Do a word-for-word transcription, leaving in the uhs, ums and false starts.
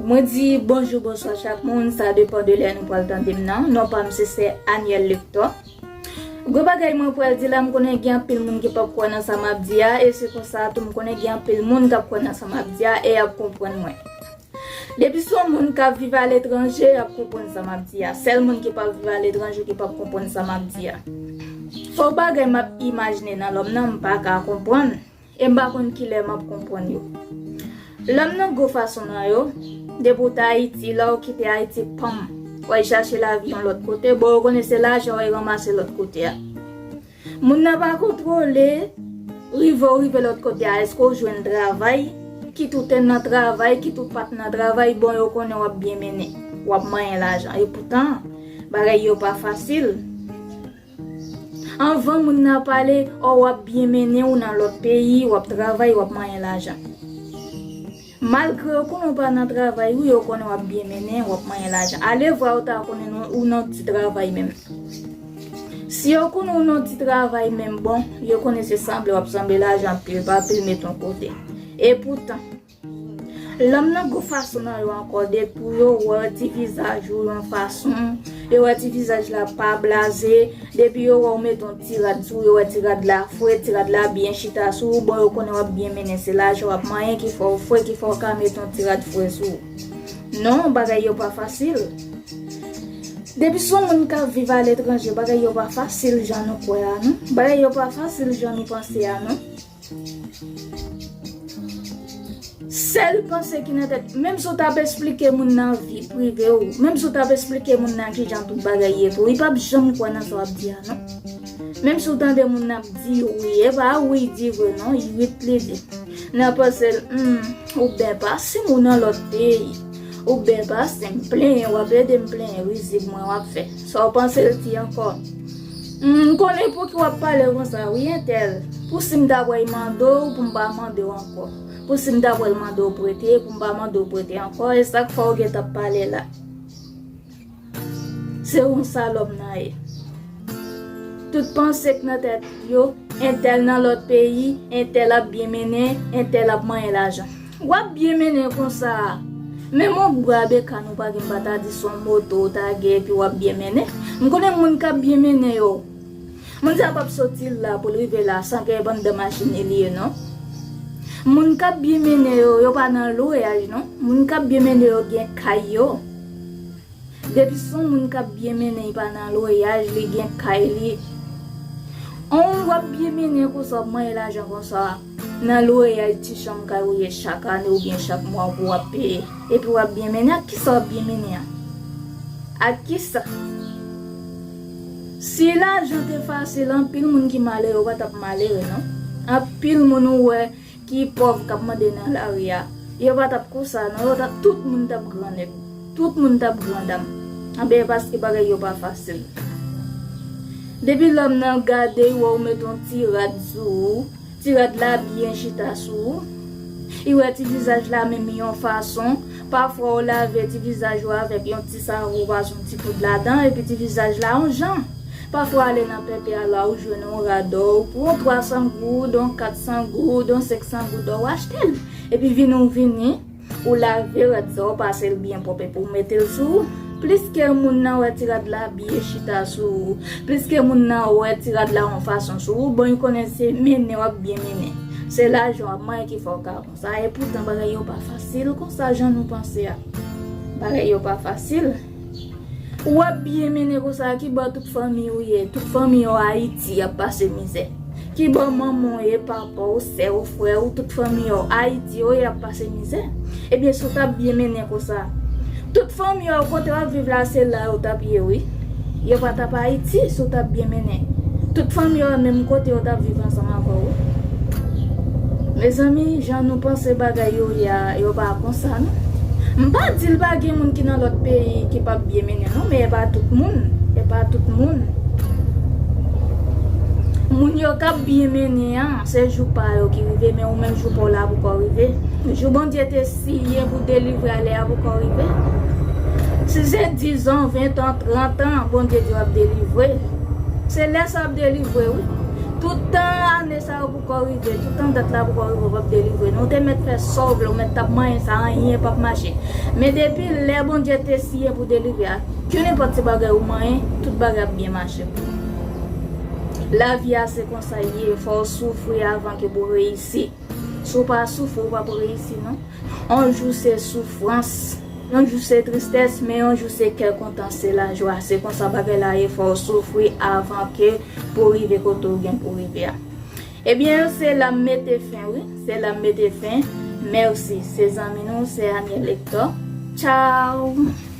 Mwen di bonjou, bonswa chak moun, sa depann de lè nou pral tande m nan. Non pa m se sè Aniel Lector. Gwo bagay mwen pral di la, m konnen gen anpil moun ki p ap kwè nan sa m ap di a, e se konsa tou m konnen gen anpil moun k ap kwè nan sa m ap di a e y ap konprann mwen. Depi se yon moun k ap viv aletranje, y ap konprann sa m ap di a. Sèl moun ki p ap viv aletranje ki p ap konprann sa m ap di a. Fòk bagay m ap imajine nan lòm nan, m pa ka konprann. E m pa konn kilè m ap konprann yo. Lòm nan gwo fason nan yo, depi w t Ayiti, lè w kite Ayiti, panm, w al chache lavi yon lòt kote, bon, yo konnen se lajan w al ranmase lòt kote a. Moun nan pa kontwole, rive w rive lòt kote a, èske w jwenn travay, kit ou te nan travay, kit ou pa t nan travay, bon, yo konnen w ap byen mennen, w ap manyen lajan. E poutan, bagay yo pa fasil. Anvan moun nan pale, o, w ap byen mennen, ou nan lòt peyi, w ap travay, w ap manyen lajan. Malgre yo konnen w pa nan travay, wi, yo konnen w ap byen mennen, w ap manyen lajan. Alevwa yo ta konnen non, ou nan ti travay menm. Si yo konnen ou nan ti travay menm, bon, yo konnen se sanble w ap sanble lajan pil pa pil met yon kote. E poutan, lòm nan gwo fason nan yo ankò, depi yo wè ti vizaj ou yon fason, yo wè ti vizaj la pa blaze, depi yo wè w met yon ti rad sou ou, yo wè ti rad la fre, ti rad la byen chita sou ou, bon, yo konnen w ap byen mennen, se lajan w ap manyen ki fè w fre, ki fè w ka met yon ti rad fre sou ou. Non, bagay yo pa fasil. Depi se yon moun k ap viv aletranje, bagay yo pa fasil jan nou kwè a, non. Bagay yo pa fasil jan nou panse a, non. Sèl panse ki nan tèt, menm si w t ap esplike moun nan vi prive w, menm si w t ap esplike moun nan kijan tout bagay ye pou, li p ap janm kwè nan sa w ap di a, non. Menm si w tande moun nan ap di wi, e pa wi di vre, non, wi li di. Nan panse l, hmm, ou byen pase m, ou nan lòt peyi. Ou byen pase m, plenyen, w ap ede m plenyen rizib mwen w ap fè. Sa w panse l di ankò? M konnen pouki w ap pale konsa, wi, entèl. Pou si m ta pral mande w, pou m pa mande w ankò. Pou si m ta pral mande w prete, pou m pa mande w prete ankò, e sa k fè w gentan ap pale la. Se konsa lòm nan ye. Tout panse k nan tèt yo, entèl nan lòt peyi, entèl ap byen mennen, entèl ap manyen lajan. W ap byen mennen konsa. Menm yon bwa beka nou pa gen, m pa ta di se yon moto w ta gen epi w ap byen mennen. M konnen moun k ap byen mennen yo. Moun sa p ap soti la pou l rive la san ke anndan machin li li ye, non. Moun k ap byen mennen yo, yo pa nan lwayaj, non. Moun k ap byen mennen yo gen kay yo. Depi se yon moun k ap byen mennen, li pa nan lwayaj, li gen kay li. On w ap byen mennen konsa, w ap manyen lajan konsa, nan lwayaj ti chanm kay ou ye chak ane oubyen chak mwa pou w ap peye. Epi w ap byen mennen, ak kisa w ap byen mennen an? Ak kisa? Si lajan te fasil, anpil moun ki malere, yo pa t ap malere, non. Anpil moun ou wè ki pòv k ap mande nan lari a, yo pa t ap konsa, non, yo t ap, tout moun t ap grannèg, tout moun t ap grandam. Anben, paske bagay yo pa fasil. Depi lòm nan gade, li wè w met yon ti rad sou ou, ti rad la byen chita sou ou, li wè ti vizaj la menm yon fason, pafwa w lave ti vizaj ou avèk yon ti savon, ou pase yon ti poud ladan, epi ti vizaj la yon jan. Pafwa ale nan pèpè a la, ou jwenn yon rad, ou pran twa san goud, yon kat san goud, yon senk san goud, ou achte l. Epi vini ou vini, ou lave rad sa, ou pase l byen pwòp epi ou mete l sou ou. Pliske moun nan wè ti rad la byen chita sou ou, pliske moun nan wè ti rad la yon fason sou ou, bon, li konnen se mennen w ap byen mennen. Se lajan w ap manyen ki fè w ka konsa. E poutan bagay yo pa fasil konsa jan nou panse a. Bagay yo pa fasil. W ap byen mennen konsa, ki bò tout fanmi w ye? Tout fanmi w Ayiti ap pase mizè. Ki bò manman w ye, papa w, sè w, frè w, tout fanmi w Ayiti yo ye ap pase mizè. Ebyen, si w t ap byen mennen konsa, tout fanmi w kote w ap viv la, se la yo t ap ye, wi. Yo pa t ap Ayiti, si w t ap byen mennen. Tout fanmi w menm kote yo t ap viv ansanm avè w. Mezanmi, jan nou panse bagay yo ye a, yo pa konsa, non. M pa di l pa gen moun ki nan lòt peyi ki p ap byen mennen, non, men e pa tout moun. E pa tout moun. Moun yo k ap byen mennen an, se jou pa yo ki rive, men ou menm jou pa w la poko rive. Jou Bondye te siyen pou delivre a, lè a poko rive. Si se diz an, ven an, trant an, Bondye di w ap delivre. Se lè sa w ap delivre, wi. Tout tan ane sa yo poko rive, tout tan dat la poko rive, w p ap delivre. Nou te mèt fè sa w vle, ou mèt t ap manyen sa, anyen p ap mache. Men depi lè Bondye te siyen pou delivre a, kenenpòt se bagay ou manyen, tout bagay ap byen mache pou ou. Lavi a se konsa l ye, fò w soufri avan ke pou w reyisi. Si w pa soufri, w p ap reyisi non. Yon jou se soufrans, yon jou se tristès, men yon jou se kè kontan, se lajwa. Se konsa bagay la ye, fò w soufri avan ke pou w rive kote w gen pou w rive a. Ebyen, se la m mete fen, wi. Se la m mete fen. Mèsi. Se zanmi nou, se Aniel Hector. Tchao!